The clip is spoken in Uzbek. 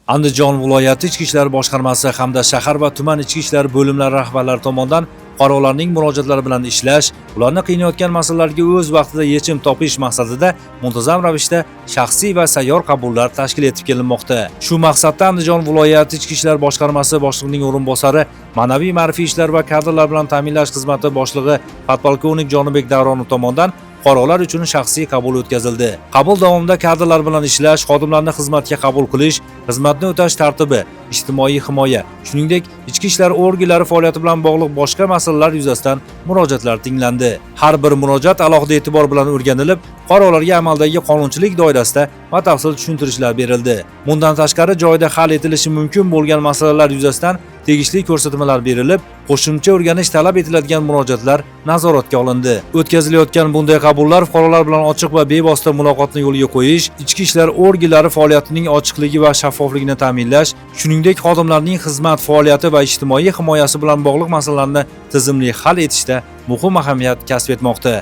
Andijon viloyati Ichki ishlar boshqarmasi hamda shahar va tuman ichki ishlar bo'limlari rahbarlari tomonidan fuqarolarning murojaatlari bilan ishlash, ularni qiynayotgan masalalarga o'z vaqtida yechim topish maqsadida muntazam ravishda shaxsiy va sayyor qabullar tashkil etib kelinmoqda. Shu maqsadda Andijon viloyati Ichki ishlar boshqarmasi boshlig'ining o'rinbosari, ma'naviy ma'rifiy ishlar va kadrlar bilan ta'minlash xizmati boshlig'i podpolkovnik Jonibek Davronov tomonidan fuqarolar uchun shaxsiy qabul o'tkazildi. Qabul davomida kadrlar bilan ishlash, xodimlarni xizmatga qabul qilish, xizmatni o'tash tartibi, ijtimoiy himoya, shuningdek, ichki ishlar organlari faoliyati bilan bog'liq boshqa masalalar yuzasidan murojaatlar tinglandi. Har bir murojaat alohida e'tibor bilan o'rganilib, fuqarolarga amaldagi qonunchilik doirasida batafsil tushuntirishlar berildi. Bundan tashqari, joyida hal etilishi mumkin bo'lgan masalalar yuzasidan tegishli ko'rsatmalar berilib, qo'shimcha o'rganish talab etiladigan murojaatlar nazoratga olindi. O'tkazilayotgan bunday qabullar fuqarolar bilan ochiq va bevosita muloqotni yo'lga qo'yish, ichki ishlar organlari faoliyatining ochiqligi va shaffofligini ta'minlash, shuningdek, xodimlarning xizmat faoliyati va ijtimoiy himoyasi bilan bog'liq masalalarni tizimli hal etishda muhim ahamiyat kasb etmoqda.